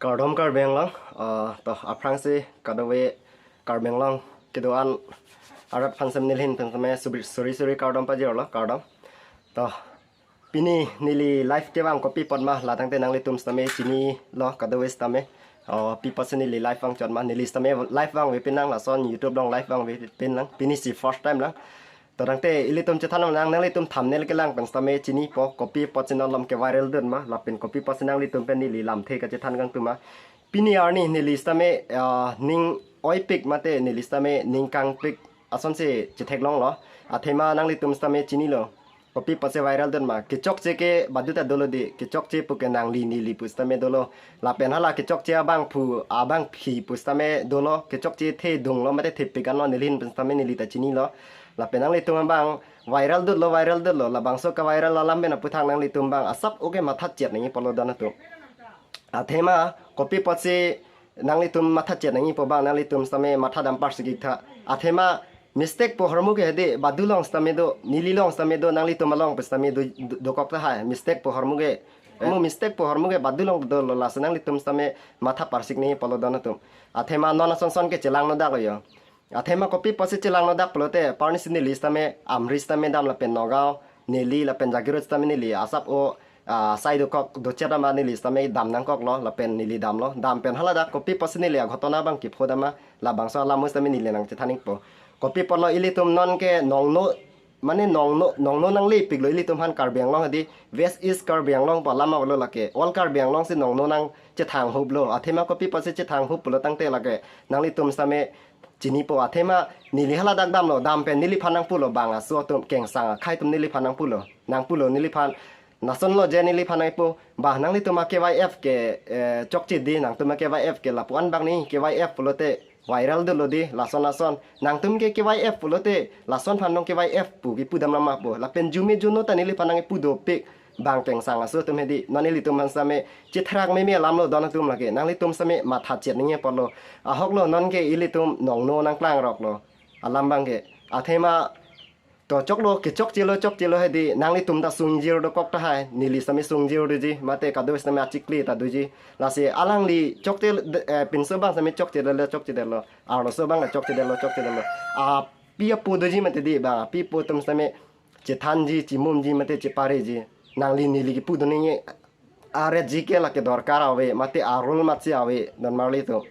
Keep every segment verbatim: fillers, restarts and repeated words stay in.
Kardom Karbi Anglong, ah, to aphrangsi kadokave Karbi Anglong kedo-an arat aphan sem nelihin pen tame suri suri kardom pajirlo, kardom. To pini neli live kevang kopi apot ma, la tangte nanglitum sitame chinilo kadokave sitame. Oh, pi apotsi neli live vangchot ma, neli sitame live vangve pinang, lason YouTube along live vangve pinang, pini si first time lang. To tangte ilitum chethan nang, nanglitum thumbnail kelang pen sitame chinipo, kopi apotsi non malom ke viral dun ma, lapen kopi apotsi nanglitum pen neli lamthe kachethan kangtung ma. Pini arni neli sitame, ah, ning oipik mate neli sitame ning kangpik asonsi chetheklonglo. Athema nanglitum sitame chinilo, kopi apotsi viral dun ma. Kechokche ke baduta dolo dei, kechokche pu ke nangli neli pu sitame dolo. Lapen hala kechokche abangphu abangphi pu sitame dolo, kechokche thedunglo mate thepik anlo nelihin pen sitame neli ta chinilo. Lapen nanglitum abang viral dutlo, viral dutlo, labangso kaviral alam pen aputhak nanglitum abang asap oke matha chet nangji apotlo don atum. Athema kopi apotsi nanglitum matha chet nangjipo abang, nanglitum sitame matha dam parsik ik tha. Athema mistake pu ahormu ke dei, badu along sitame do, neli along sitame do, nanglitum along pu sitame do, do, dokok tahai. Mistake pu ahormu ke, mo mistake pu ahormu ke badu along dolo, lasi nanglitum sitame matha parsik nangji apotlo don atum. Athema non asonson ke chelangno daklo yo. Athema kopi apotsi chelangno dak pulote, parnisi neli sitame Amri sitame dam lapen Nagaon neli lapen Jagiroad sitame neli asap o, ah, sai dokok dochera ma neli sitame dam nangkoklo lapen neli damlo. Dam pen hala dak kopi apotsi neli aghotona abang kepho dam ma, labangso alam sitame neli nangchethan ikpo. Kopi apotlo, ilitum non ke nongno, mane nongno, nongno nanglepiklo ilitum aphan Karbi Anglong dei, West East Karbi Anglong pu alam avelo lake. All Karbi Anglong si nongno nangchethang huplo. Athema kopi apotsi chethang hup pulo tangte lake nanglitum sitame chinipo. Athema neli hala dak damlo, dam pen neliphan nangpulo, bang aso atum, kengsang akhei atum neliphan nangpulo, nangpulo neliphan. Lasonlo je neliphan nangpu, ba nanglitum a K Y F ke, eh, chokche dei, nangtum a K Y F ke lapu-an bang ni, K Y F pulote viral dolo dei, lason lason. Nangtum ke K Y F pulote lason aphan nong K Y F pu kipu dam nama pu. Lapen jume juno ta neliphan nangpu dopik, bang kengsang aso atum dei. Non ilitum aphan sitame chethrak meme alamlo don atum lake. Nanglitum sitame matha chet nangji apotlo. Ahoklo, non ke ilitum nongno nangklangroklo alam abang ke. Athema to choklo, kechokchelo, chokchelo dei, nanglitum ta sungjir dokok tahai, neli sitame sungjir doji, mate kadokave sitame achikli ta doji. Lasi alangli chokche, eh, pinso abang sitame chokchedetlo, chokchedetlo. Arloso abang chokchedetlo, chokchedetlo. Ah, pi apo doji mate dei, ba pi apo atum sitame chethanji, chimumji mate chepareji. Nangli neli kipu dun nangji aretji ke lake dorkar ave, mate arul matsi ave, don marli atum.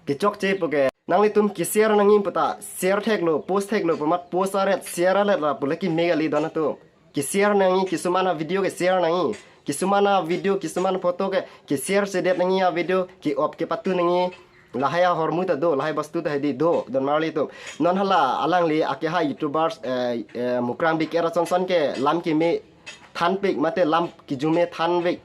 Kechokche pu ke nanglitum ke-share nangji pu ta share theklo, post theklo pu amat post aret, share aret lapu le keme kali don atum. Ke-share nangji, kisuman a video ke-share nangji. Kisuman a video, kisuman photo ke, ke-share sedet nangji a video, ke-op kepatu nangji. Lahai ahormu ta do, lahai bostu ta dei do, don marli atum. Non hala alangli akehai YouTubers, eh, eh, Mukrang Big Air asonson ke lam keme thanpik mate lam kijume thanpik.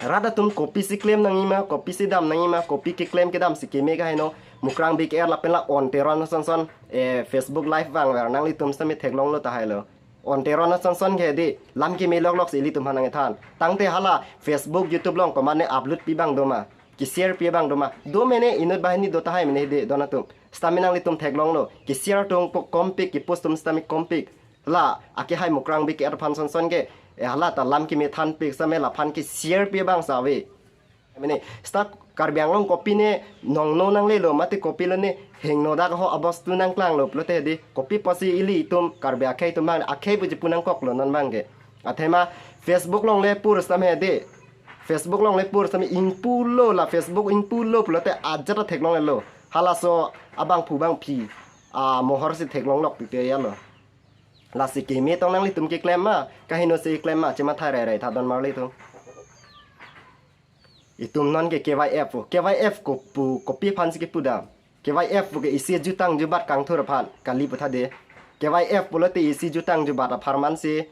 Rat atum kopisi klem nangji ma, kopisi dam nangji ma, kopi keklem kedam si keme kaheno. Mukrang Big Air lapen la On Teron asonson, eh, Facebook live vangver, nanglitum sitame theklonglo tahailo. On Teron asonson ke dei, lam keme loklok si ilitum aphan nangkethan. Tangte hala Facebook, YouTube along komane upload pi abang do ma, ke-share pi abang do ma. Do mene, inut banghini do tahai mene dei don atum. Sitame nanglitum theklonglo, ke-share atum po kompik, ke-post atum sitame kompik. La akehai Mukrang Big Air aphan asonson ke, eh, hala ta lam keme thanpik sitame laphan ke-share pi abang sa ave. Mene, seta Karbi Anglong kopi ne nongno nanglelo, mate kopilo ne hingno dak ho abostu nangklanglo pulote dei, kopi apotsi ilitum Karbi akhei atum abang, akhei pu chipu nangkoklo non abang ke. Athema Facebook along le pur sitame dei, Facebook along le pur sitame ingpulo, la Facebook ingpulo pulote ajat ta theklonglelo. Halaso abangphu abangphi amohor si theklonglok pipejalo. Lasi keme tong nanglitum keklem ma, kaheno si keklem ma, chematha rairai tha don marli atum. Itum non ke K Y F pu, K Y F ko pu kopi aphansi kipu dam. K Y F pu ke isi jutang jubat kangthur aphan kali pu tha dei. K Y F pulote isi jutang jubat apharman si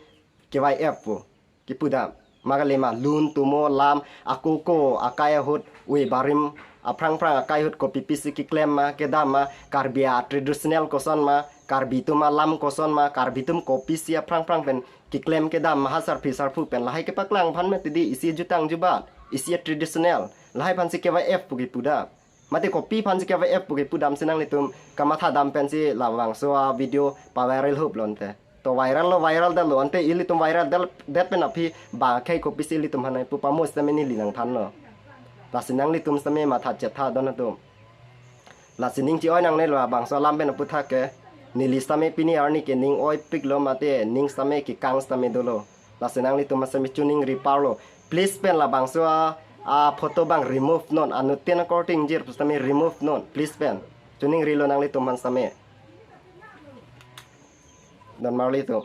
K Y F pu kipu dam. Ma kali ma, lun tumo lam, akoko akai ahut, ave barim aphrang phrang akai ahut kopi pisi keklem ma, kedam ma, Karbi a traditional koson ma, Karbi atum alam koson ma, Karbi atum kopisi aphrang phrang pen keklem kedam ma, ha sarpi sarpo pen lahai kepaklang aphan mati dei, isi jutang jubat, isi traditional, lahai aphansi K Y F pu kipu dam. Mate kopi aphansi K Y F pu kipu dam si nanglitum kamatha dam pensi labangso a video paviral huplo ante. To viral lo, viral detlo ante, ilitum viral del, det pen aphi ba akhei kopisi ilitum aphan nangpu pamo sitame neli nangthanlo. Lasi nanglitum sitame matha chetha don atum. Lasi ning chi-oi nangne lo, labangso alam pen aphuthak ke. Neli sitame pini arni ke ning oipiklo mate ning sitame kekang sitame dolo. Lasi nanglitum sitame choningri parlo. Please pen labangso a, a photo abang remove non. Anuttin Korte Ingjir pu sitame remove non. Please pen. Choningrilo nanglitum aphan sitame. Don marli atum.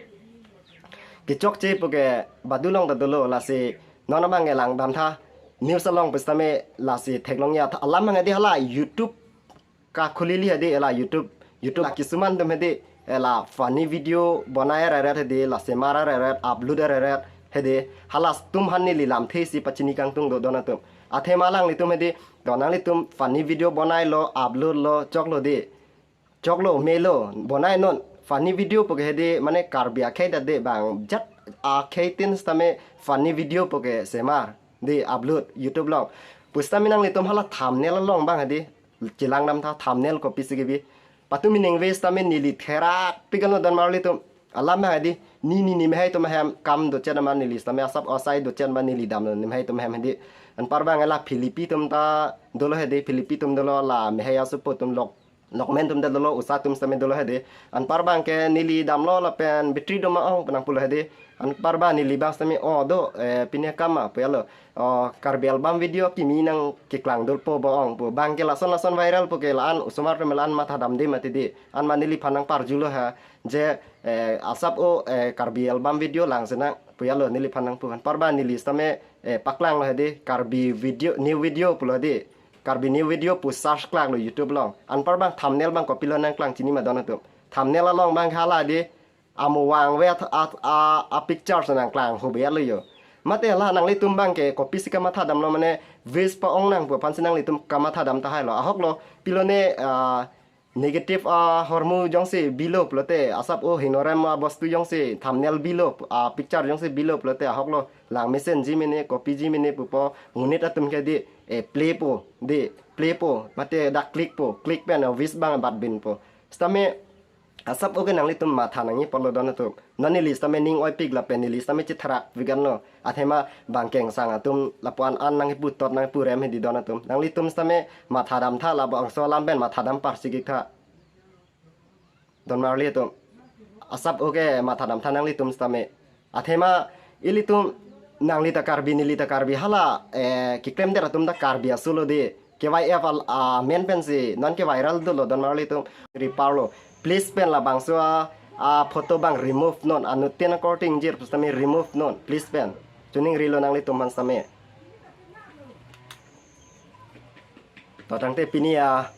Kechokche pu ke badu along ta dolo, lasi non abang ke langdamtha. News along pu sitame lasi theklongji tha, alam abang hedi hala YouTube kakhulili hedi, ela YouTube, YouTube la kisuman atum hedi, ela funny video bonai reret hedi, la semar reret, upload reret hedi, hala atum aphan neli lamthe si pachini kangtung do don atum. Athema alanglitum hedi, don nanglitum funny video bonailo, upload lo, choklo hedi. Choklo, melo, bonai non. Funny video pu ke hedi, mane Karbi akhei ta hedi, bang jat akheitin sitame funny video pu ke semar hedi, upload YouTube along. Pu sitame nanglitum hala thumbnail along abang hedi, chelangdamtha thumbnail kopisi kebi. Patumi ningve sitame neli therak piklo don marli atum. Alam abang hedi, ne ne nemahai atum ahem kam dochet ma neli sitame asap asai dochet ma neli damlo nemahai atum ahem hedi. Anpar abang ela Philippi atum ta dolo hedi, Philippi atum dolo, la mehai asopo atum lok, lokmen atum ta dolo, usa atum sitame dolo hedi. Anpar abang ke neli damlo lapen battery do ma ong pu nangpulo hedi. Anpar abang neli abang sitame, o do, eh, pini akam ma pu elo. O, Karbi album video kimi nangkeklang dul po bo ong pu. Bang ke lason lason viral pu ke la-an osomar atum la-an matha damde mati hedi. Anma neliphan nangparjulo ha. Je, eh, asap o, eh, Karbi album video lang sinang pu elo neliphan nangpu. Anpar abang neli sitame, eh, paklanglo hedi, Karbi video, new video pulo hedi. Karbi new video pu search klaklo YouTube along. Anpar abang thumbnail abang kopilo nangklang chini ma don atum. Thumbnail along abang hala hedi, amo vangve a, a, a, a picture si nangklang hubei alo yo. Mate hala nanglitum abang ke kopisi kamatha damlo, mane views pa-ong nang pu aphan si nanglitum kamatha dam tahailo. Ahoklo, pilone, ah, negative ahormu jongsi bilo pulote, asap o hinorem abostu jongsi thumbnail bilo, a picture jongsi bilo pulote, ahoklo, lang mesenji mene, kopiji mene pupo, monit atum ke hedi, eh, play po, hedi, play po, mate dak click po, click pen, ah, views abang bat binpo. Sitame, asap o ke nanglitum matha nangji apotlo don atum. Non neli sitame ning oipik lapen neli sitame chetherak vegan lo. Athema bang kengsang atum lapu-an an nangkipu tot nangkipu rem hedi don atum. Nanglitum sitame matha damtha, labangso alam pen matha dam parsi kiktha. Don marli atum. Asap o ke matha damtha nanglitum sitame. Athema ilitum nangli ta Karbi, neli ta Karbi, hala, eh, keklemdet atum ta Karbi aso lo hedi. K Y F al-, amen pensi non ke viral dolo don marli atum, ri parlo. Please pen labangso a, a photo abang remove non. Anuttin Korte Ingjir pu sitame remove non. Please pen. Choningrilo nanglitum aphan sitame. To tangte pini a,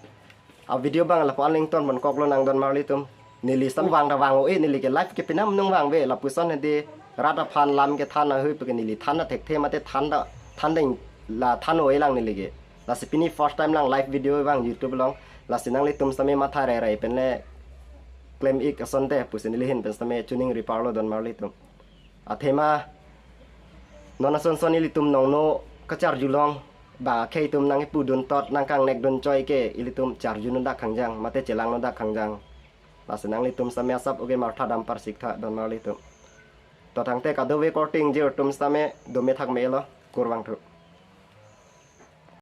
a video abang lapu-an le ington ponkoklo nang don marli atum. Neli sitame vang ta vang-o-e, neli ke live ke penam nung vangve, lapuson hedi rat aphan lam kethan ahui pu ke neli than ta thekthe mate than ta, than ta ing-, la than-o-e lang neli ke. Lasi pini first time lang live video vang YouTube along. Lasi nanglitum sitame matha rairai pen le klem ik asonte pusi neli ahin pen sitame choningri parlo don marli atum. Athema non ason son ilitum nongno kacharjulong, bang akhei atum nangkipu dun tot, nangkangnek dun choi ke ilitum charju non dak khangjang, mate chelang non dak khangjang. Lasi nanglitum sitame asap o ke matha dam parsi kiktha don marli atum. To tangte kadokave Korte Ingjir atum sitame dome thakmelo, kurvangthu.